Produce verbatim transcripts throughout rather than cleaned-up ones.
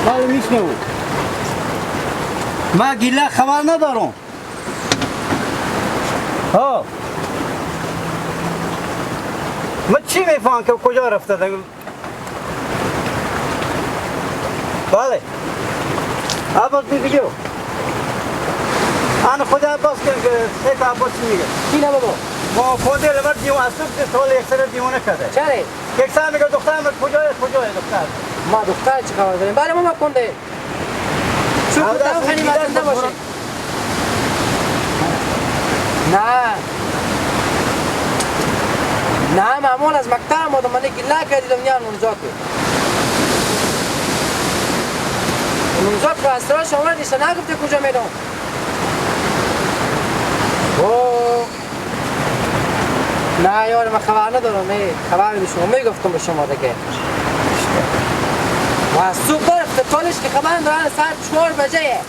بله، میشنوم. من گیلک خبر ندارم. ها. من چی می‌فهم که کجا رفته ده؟ بله. عباس بی بگو. آن خود عباس که، که سه تا عباس میگه. کی نه بابا؟ ما خود لبر دیو اصل که سال یک سر دیو نکرده. چرا؟ یک سال میگه دختر من کجای، کجای دختر؟ ما دختر چی خبر داریم؟ بله، ما کنده. شو آه، خدا دست خیلی می‌گیرن مزنده باشه. نه. نه، معمول از مکتب آمدم، من گیلک دیدم، یا نوزاد بود. نوزاد که از راش آوردیش، نگفته کجا می‌رم. او. نه یار، من خبر ندارم، ای خبر می‌ده شما، می‌گفتم به شما دیگه. و از صبح برفته تالش که خبر ندارن، ساعت چهار بجه یه.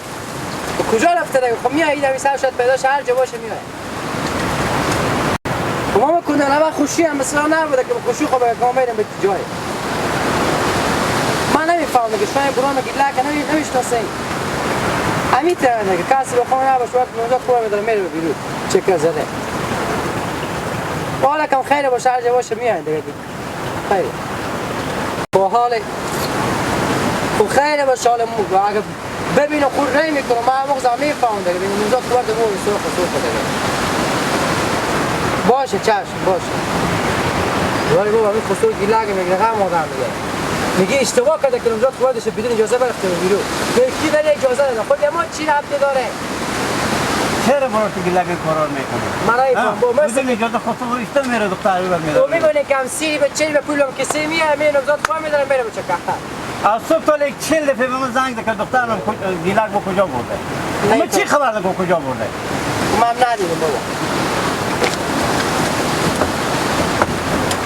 به کجا رفته دیگه؟ خب میایه، این سر شاید پیدا شه، هر جا باشه میایه. خب ما کنه، نه خوشی هم مثلا نبوده که به خوشی خب به کام می‌رم به جای. من نمی‌فهمم که شاید برام گیلک نمی-، نمی‌شناسه. امی ترانه که کسی به خانه نباشه، وقت اونجا خوبه می‌داره می‌ره به بیرون. چه که زده. حالا کم خیره باشه، هر جا باشه میایه دیگه. خیره. با حال خو خیره باشه، حال مو-، اگه ببینه خو رای می‌کنه، ما هم زمین فهم دیگه. ببینه اونجا تو برده مو سرخ سرخ دیگه. باشه، چشم، باشه. ولی بابا، این خسور گیلک میگه، غم آدم میگه. میگه اشتباه کرده که اونجا تو بردش بدون اجازه برفته به بیرون. میگه کی داره اجازه داده؟ خود ما چی ربطی داره؟ چرا برات گیلک قرار می‌کنه؟ من ها؟ نمی‌فهمم. با من بودن اجازه خود تو برشته میره دختر رو میره. تو می‌بینی که هم سیری به چهل به پولم کسی میه، همین نوزاد خواه می‌دارم میره به چه کار؟ از صبح تا یک چهل دفعه به من زنگ دکرد، دخترم کو-، گیلک با کجا برده؟ نه، من چی خبر دکرد کجا برده؟ من هم ندیدم بابا.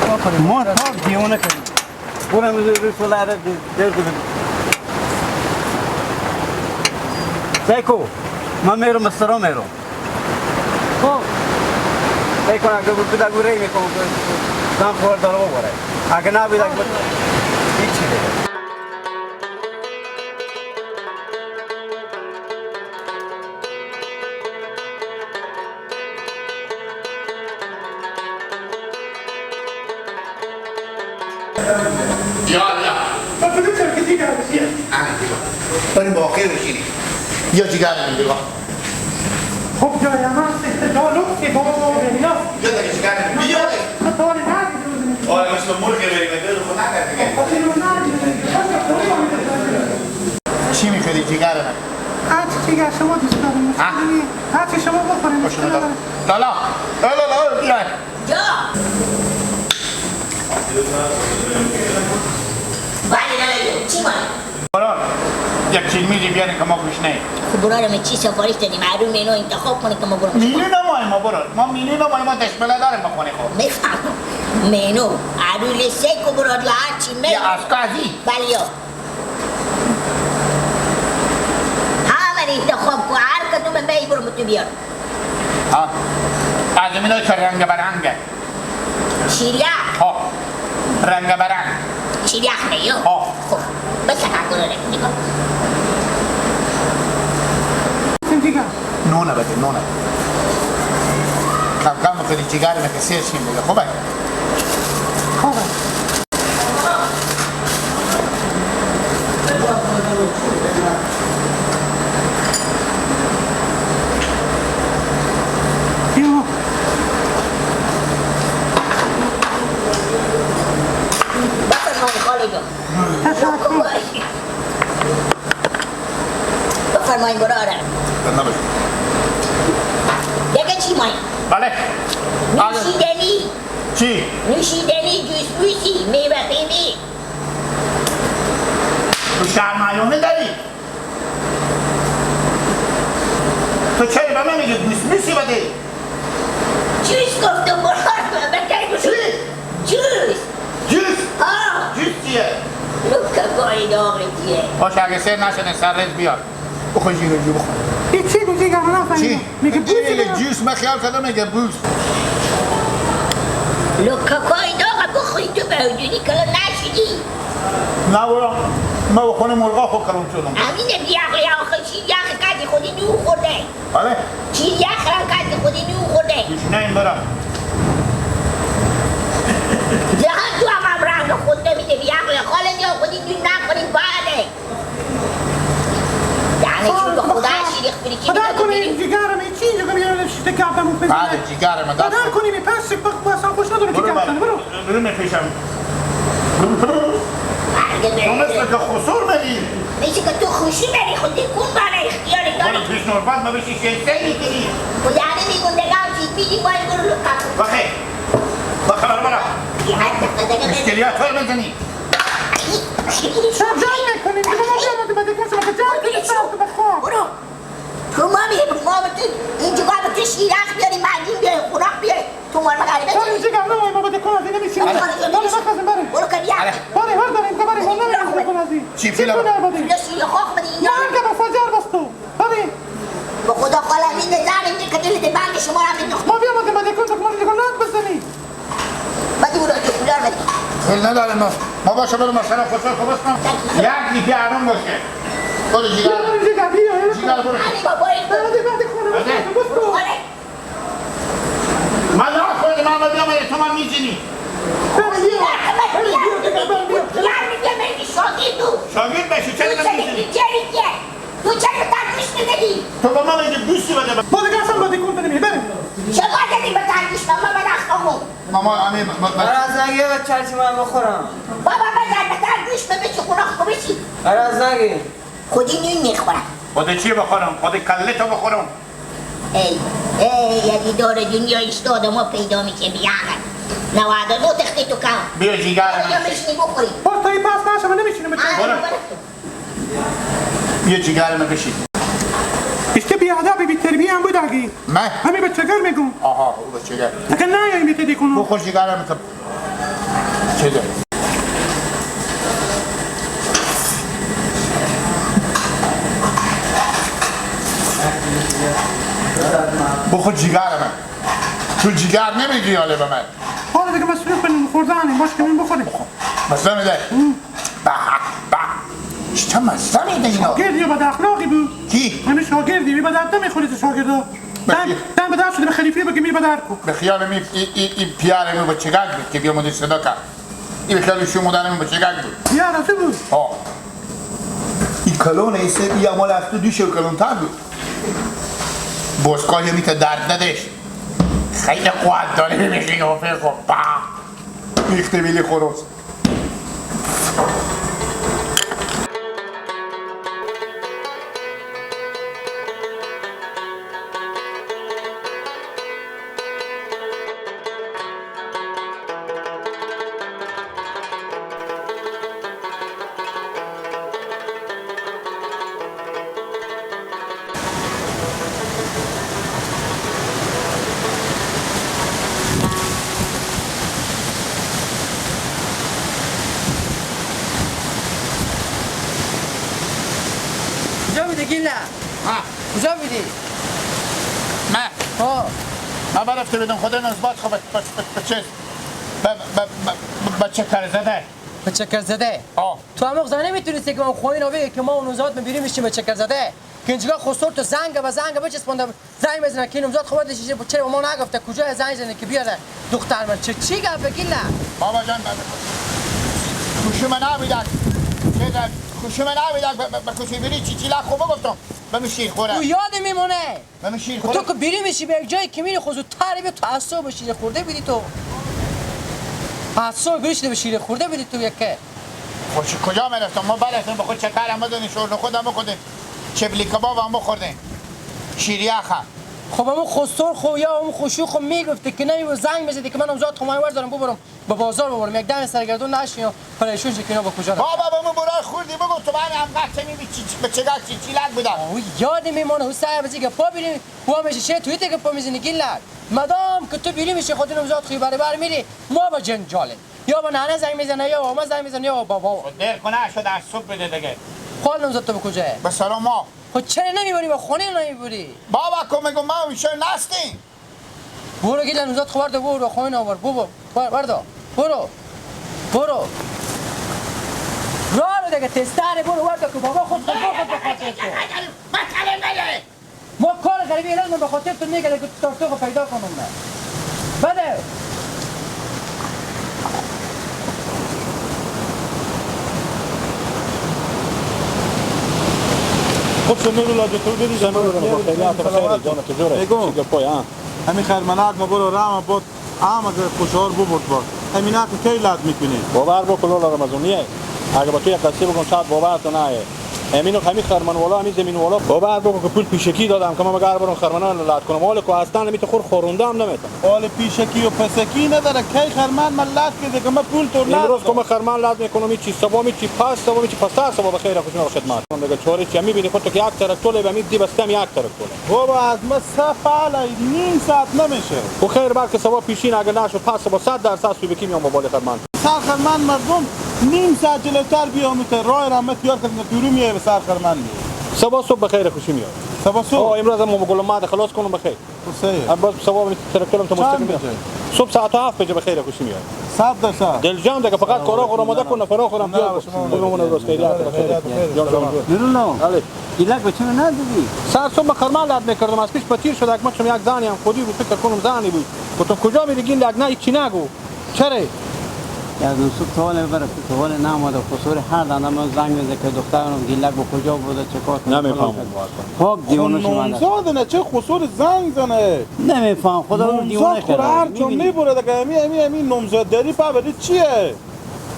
ما تا دیونه کردیم. برم رسول عرب دیر دیر. سیکو، من میرم مسترا میرم. خب. فکر کن اگه بود، بده گوره می‌کنم که زن خور داره ببره. اگه نبود، اگه بود، هیچی دیگه. یا الله. بابا، تو چرا کسی کرد؟ آه، بریم با آخر بشینیم. یا جیگر من بگاه. خب، جای من سخت دالوک که بابا ببینم. یا دیگه جیگر من بگاه. تو داری ندیدی. آره، مثل مرغ بریم، دل خود نکرد دیگه. خب، اینو ندیدی. چی می‌خوری جیگر من؟ هر چی جیگر شما دوست دارین. ها؟ هر چی شما بخورین، مشکل نداره. لالا، لالا، لالا، بیا. جا. بله، بله، چی باید؟ برار، یک چیز میزی بیارین که ما گوش نهیم. خب برار، ما چی سفارش دادیم؟ هر رو مینو انتخاب کنه که ما برو. مینو نمایم ما برار. ما مینو نمایم، ما دشمله داریم بخونه خب. می‌فهمم. مینو، هر رو لیسته که برار یا هر چی می. یا اشکازی. بله یا. همه رو انتخاب کن، هر کدوم می برو تو بیار. ها. از اینایی که رنگ برنگه. شیریخ. ها. رنگ برنگ. شیریخ نه یو؟ ها. خب. بس تفکر رو نگاه. نونه بده، نونه. کم کم بخوری، جگر نکه، سیر شیم بده. خوبه؟ خوبه. بفرمایید خاله جان. تشکر. بفرمایید برادر. دیگه چی مایه؟ بله. نوشیدنی. چی؟ نوشیدنی، جوس موسی، میوه پیمی. تو شرمایونه داری؟ تو چرا به من میگی گوسموسی بده؟ جوس گفتم برار، به کی گوش؟ چی؟ جوس. جوس؟ ها. جوس چیه؟ لوکه گای داغ دیه. باشه، اگه سیر نشده سرریز بیار. بخور جیگر جو بخور. این چی میگه که من نفهمیدم؟ چی؟ میگه بوس. جوس، من خیال کردم میگه بوس. لوکه گای داغ بخوری تو به وجودی کلا نشدی. نه برو، من به خونه مرغا خو کلم شدم. امین بیاغ یا آخر چی بیاغ کدی خودی نو خورده. بله. چی بیاغ کدی خودی نو خورده. هیچ نه این برا. جهان تو هم امران خود نمیده بیاغ خاله یا خودی نو نکنی باده. یعنی چون به خدا شیریخ بری چی خدا کنه این جیگرم، این چی اینجا میاره شیشته کردم اون پسر. بله، جیگرم، دست خدا کنه این پس بخ-، بس خوش نداره که برو کردن، بله. برو. برو می‌پیشم. تو مثل که خسور بری. میشه که تو خوشی بری، خودی کن بانه اختیاری داری. برو پیش نوربت ما بشی شیشه می‌گیری. خدا نمی‌گون دگم چی بیدی بای برو لقم. بخیر. بخیر، برو. اشکالیات تو بزنی. شب جمع می‌کنیم. دیگه ما بیام، ما دیگه شما که جمع کنیم، ساعت بخواب. برو. تو ما می-، ما به تو اینجا با به تو شیراخ بیاری، مجین بیاری، خوراک بیاری. تو ما رو مغربه بریم، جیگر، نه، ما با دکان از اینه می‌شیم. آره. بریم، بخوازیم، بریم. برو که بیا. آره. بریم، هر داریم که بریم، ما نمی‌شیم دکان از این. چی چی پیلا؟ کنه بریم؟ پیلا شیر خاخ بدی، نه، یا. هم که به فجر بستو. بریم. به خدا خاله، این نظام اینجا که دل دل بند شما را می‌دوخت. ما بیا، ما دکان، دکان، دکان، لات بزنی. بدی برو، تو پولار بدی. پول نداریم ما. ما باشه برو مثلا خسر خو بس کنم. یک دیگه الان باشه. برو جیگر. بیا بریم جیگر، بیا، بیا. جیگر برو. علی بابا، این برو. بعد، بعد خونه بس کن، بس کن. آره. من نه خود ما ما بیام تو ما می‌جینی. بیا، بیا. بیا، بیا، بیا، بیا. یار می‌گه من شاگردم. شاگرد بشی، چرا تو چرا نمی‌جینی؟ تو چرا تو چرا تربیش می‌دی؟ تو با من می‌گی دوستی بده. ما دیگه اصلاً با دیگه اون نمی‌ریم. بریم. چه باید این به تربیش ما، ما به نخواهمون. ماما، امی، م-، م-، برا زنگی و چرچی من بخورم. بابا، بزن، بزن، گوش به، بشی، خونه خو بشی. برا زنگی. خودی نون می‌خورم. خودی چی بخورم؟ خودی کله تو بخورم. ای، ای، یعنی دور دنیا ایست آدما پیدا می‌شه، بیاغن. نود و دو تختی تو کم. بیا جیگر من. بیا بشینی بخوری. باز تا این پس نشه، من نمی‌شینم. آه، برو. برو. یه جیگر من بشید. اشته بی‌ادب، بی‌تربیه هم بود آگی. من؟ همی بچه‌گر می‌گم. آها، او بچه‌گر. اگه نه، یعنی بهتری کنم. بخور جیگر من کم. چه ده؟ بخور جیگر من. تو جیگر نمی‌دی حالا به من. حالا دیگه مصروف کنیم خوردنیم، باش که من بخوریم. بس نمی‌ده. به به. چه مزه می‌ده اینا. شاگرد یه بد اخلاقی بود. کی؟ همین شاگردی، یه بد اخلاقی خودت شاگردا. به دم، خی- دم به در شده به خلیفه بگی می بدر کو. به خیال می ای، ای، ای پیار می بچگک بود که بیا مدیر صدا کرد. ای به خیال شما مدر می بچگک بود. پیار تو بود؟ ها. ای کلون ایسه، ای مال از تو دو شو کلون تر بود. بسکای می تا درد نداشت. خیلی قوت داره، می‌شه گفه خب. با. ریخته بیلی خروس. کجا بودی گیلن؟ ها. کجا بودی؟ من؟ ها. من برفته بودم خود نوزبات خو به، به، به، به چیز. به، به، به، به، به چکر زده. به چکر زده؟ ها. تو همه زنه می‌تونستی که من خوین رو بگه که ما اون نوزبات من بیرون می‌شیم به چکر زده. که اینجا خسور تو زنگ به زنگ بچسبونده. زنگ بزنه که نوزاد خو بردش، چرا به ما نگفته؟ کجا زنگ زنه که بیاره دختر من؟ چه، چی گپه گیلن؟ بابا جان، بابا. خوشی من نبودک. چه در-، خوشی من نبودک. به، به، به کسی بری چی، چی لب خو بگفتم. به من شیر خوره. تو یاد میمونه. به من شیر تو خوره. که بیری می‌شی به یک جایی که میری خود زودتر بیا، تو اعصاب شیر خورده بیدی تو. اعصاب بیری شده به شیر خورده بیدی تو یکه. خوش کجا می‌رفتم؟ ما برفتم به خود چکر هم بدونی، شور خود هم بخوردیم. چبلی کباب هم بخوردیم. شیر یخ هم. خب همون خسر خو یا همون خشوع خو می‌گفتی که نمی زنگ می‌زدی که من امضا تومانی وردارم ببرم به بازار ببرم. یک دم سرگردون نشین و پریشون شی که اینا به کجا رفت. بابا به من برای خوردی بگو تو من هم قطع نمی چی، چی، به چه گل چی، چی لگ بودم. او یاد میمونه، او سه بجی گپا بیریم، او همیشه شه توی ته گپا می‌زنی گیلک. مدام که تو بیری می‌شی خود امضا توی بر بر می‌ری، ما به جنجاله. یا به ننه زنگ می‌زنه، یا به ما زنگ می‌زنه، یا به بابا. خب دیر کنه شد، از صبح بده دیگه. خال نامزد تو به کجا؟ به سر ما. خب چرا نمیبری به خونه نمیبری؟ بابا کو میگم ما میشه نستیم. برو گیلن نامزد خبر ده، برو خونه نامبر، بابا. بر-، بردا. برو. برو. اگه تستر برو ورد که بابا خود خود خود به خاطر تو. ما کار غریبی ایران به خاطر تو می‌گه که تو تو پیدا کنم من. بده. خود سمیر الله دکتر بدی جان. خیریت بخیر جان تو جوره. بگو. چی گپای، ها؟ همی خیرمناک ما برو رام بود. ام اگه خوشار ببرد با. امینه که کی لد می‌کنی؟ باور بکن لالا رمضان، نیه. اگه با تو یک قصه بگم، شاید باور تو نه. امینو همی خرمن والا، همی زمین والا. باور بکن که پول پیشکی دادم که من مگر برم خرمنان لد کنم. حالی که اصلاً همی تو خور خورونده هم نمی‌تونم. حال پیشکی و پسکی نداره. کی خرمن من لد کرده که من پول تو امروز که ندادم؟ من خرمن لد می‌کنم، هیچی صبا، هیچی پس صبا، هیچی پس سر صبا بخیر خوشم خدمت. من دیگه چاره چی؟ همی بینی خود تو که یک ترک توله، به همی دی بسته هم یک ترک. بابا، از ما سه فعل نیم ساعت نمیشه. و خیر، بلکه سبا پیشین اگه نشد، پس با صد درصد سوبکی میام با بال خدمت. سر خدمت مردم نیم ساعت جلوتر بیاموته، راه را مت یار کردن، دورو میای به سر خدمت میای. سبا صبح بخیر خوشی میاد. سبا صبح؟ آه، امروز هم با گل ماد خلاص کنم بخیر. خب صحیح. هم باز سبا می ترکتورم تو چند مستقیم بجه؟ صبح ساعت هفت بجه بخیر خوشی میاد. صد درصد. دل جان دیگه، فقط کارا خور آماده کن، نفرا خورم نه، بیا. شما بگو من درست خیریت بخیر. بخیر. جان، جان، جان. بیرون نو. بله. گیلک به چی ندادی؟ سر صبح خرمن لد می‌کردم، از پیش پتیر شد، اگه من شما یک زنی هم خودی بود، فکر کنم زنی بود. گفتم کجا می‌ری گیلک؟ نه، هیچی نگو. چرا؟ از اون صبح تا حالا برفت، تا حالا نماده، خسور هر دنده من زنگ می‌زنه که دخترم گیلک به کجا برده، چه کار کنه، نمی‌فهمم. فلان کنه. پاک دیوانه شما نامزاد نه، چه خسور زنگ زنه؟ نمی‌فهم، خدا رو دیوانه کرده. نامزاد خور هر جا می‌بره دیگه، امی، امی، امی نامزادداری پا بده چیه؟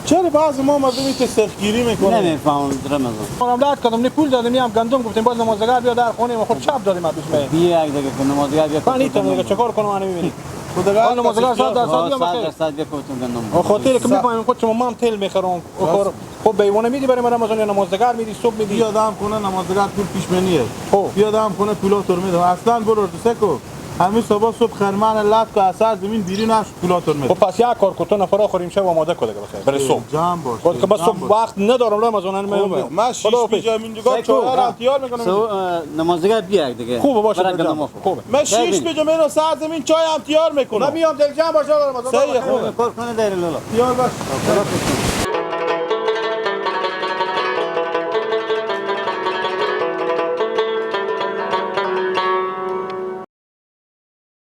چرا بعضی ما مردم این سختگیری می‌کنه؟ نمی‌فهمم رمضان. ما هم لعت کردم، نی پول دادیم، نی هم گندم گفتیم، باز نمازگار بیا در خونه ما خود چپ دادیم از پیش. بیا یک دیگه که نمازگار بیا پانی کتو تم دیگه گندم. چه کار کنم، انا می‌بینی؟ خود دیگه حال هر نمازگار کسی صد درصد آه، بیا صد بخیر. درصد بیا کتو گندم. آه، خاطر که می‌فهمیم خود شما ما هم تیل می‌خرم. راست. خب بیوانه می‌دی برای من رمضان یا نمازگار می‌دی، صبح می‌دی؟ بیا دم کنه نمازگار پول پیش منیه. خب. بیا دم کنه پولا تر می‌دم. اصلاً برو سکو. همین صبح صبح خرمن لط که اثر زمین بیرون اش پولاتون می‌ده. خب پس یک کار کن، تو نفر آخر امشب آماده کن دیگه بخیر. برای صبح. جمع باش، باش، که من جمع صبح باش. وقت ندارم رمضان، من خوبه. من شیش خداحافظ. پیجه همین دیگه سه کو. چهار هم تیار می‌کنم. سه، اه، نمازگاه بیا دیگه. خوبه، باشه، برای برای جمع. گنم خوب. خوبه. من شیش ببین. پیجه می‌رم سر زمین چای هم تیار می‌کنم. من میام دیگه، جمع باش، آقا رمضان. صحیح، بخیر. خوبه. کار کنه داری لالا. تیار باش. خداحافظ.